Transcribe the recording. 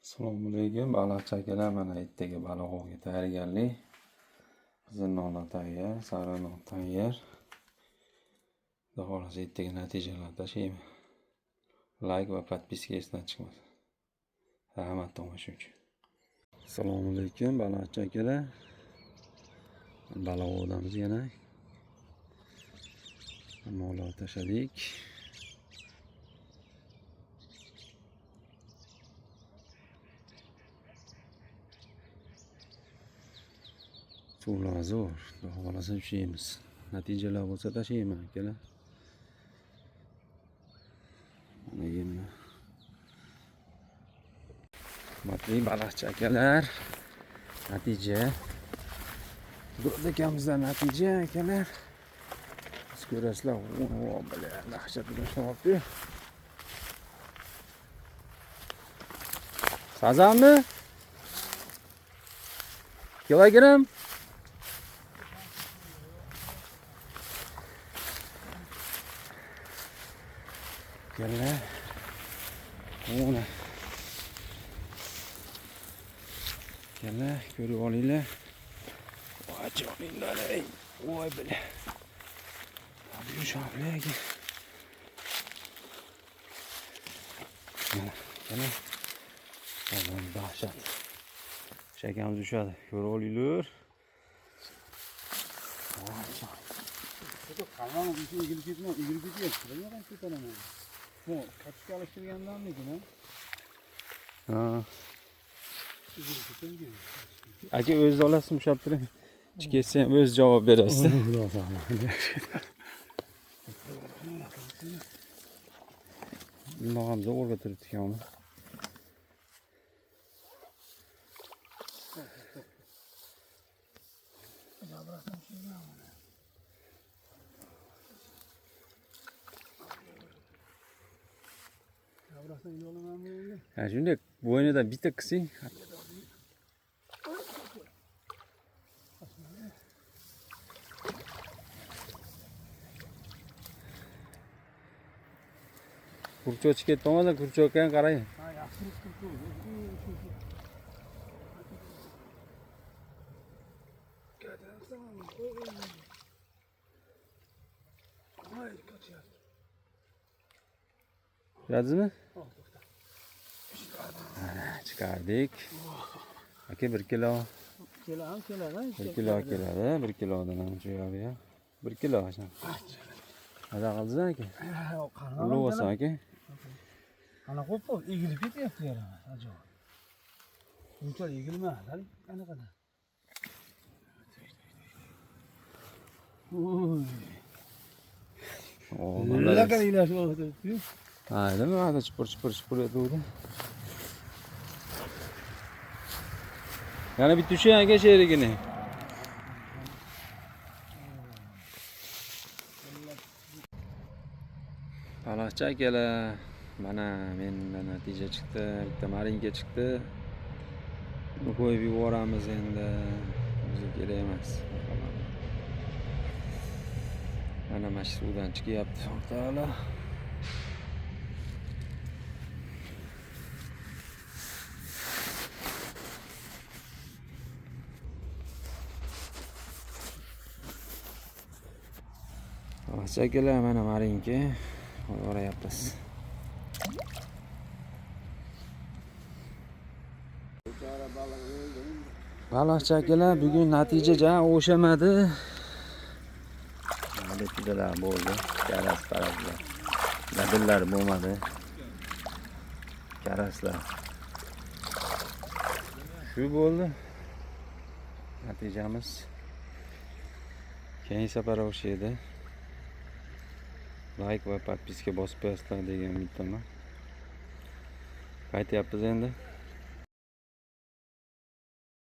Assalomu alaykum, baliqchi akalar. Mana ertaga baliq ovga tayyorgarlik. Qizil nonlar tayyor, sariq non tayyor. Xudo xohlasa ertaga natijalar tashlayman. Like va podpiska esdan chiqmasin. Rahmat tomosha uchun. Assalomu alaykum, baliqchi akalar. Baliq ovdamiz yana. Mollar tashladik. Suvlar zo'r, xudo xohlasa ushlaymiz. Natijalar bo'lsa tashlayman akalar. Mana yemni. Hurmatli baliqchi akalar, natija. Go'zakamizdan natija akalar. Siz ko'rasizlar, o bala, dahshat ushlayapti. Sazanmi? Kilogram? Akalar. Mana. Akalar, ko'rib olinglar. Voy joninglar, ey. Voy bila. Yumshoqli aka. Mana, akalar. Sazan dahshat. Shakamiz ushadi. Ko'rib olinglar. Voy jon. Qarmon egilib ketma, egilib ketyapti. Nima ko'taraman? Bu katika alishtirgandanmikin, ha? Ha. Egilib ketgan. Aka o'zingiz olasizmi, ushlab turing. Chiqib ketsa ham o'zi javob berasiz. Xudo saqlasin. Bundoq ham zo'rg'a turibdi ekan uni. Ha, shunday bo'ynidan bitta qising. Kurchok chiqib ketdi, kurchokka ham qarang. Ha, yaxshi kurchok. Ko'radingizmi? Mana chiqardik. Aka 1 kilo. Keladi, keladi. 1 kilo keladi, 1 kilodan ham jo'yabi ham. 1 kilo shu. Maza qildingiz aka? Ulug' bo'lsin aka. Ana qo'p egilib ketyapti yaramas, ajoyib. Bunchalik egilmas, hali qanaqada. Oy. O, Laqar ilashib o'tiribdi. Ha, nima hada chipur chipur chipur etuvdi. Yana bitta ushlang aka sherigini. Baliqchi akalar, mana menda natija chiqdi, bitta marinka chiqdi. Buni qo'yib yuboramiz endi. Bizga kerak emas. Mana mana shu suvdan chiqyapti o'rtoqlar. Baliqchi akalar, mana marinka qo'yib yuboryapmiz. Baliqchi akalar, bugun natija ja o'xshamadi. Natijalar bo'ldi. Karas paraslar. Dadillar bo'lmadi. Karaslar. Shu bo'ldi. Natijamiz. Keyingi safar o'xshaydi. Like va podpiska bosib qo'yasizlar degan umiddaman. Qaytyapmiz endi.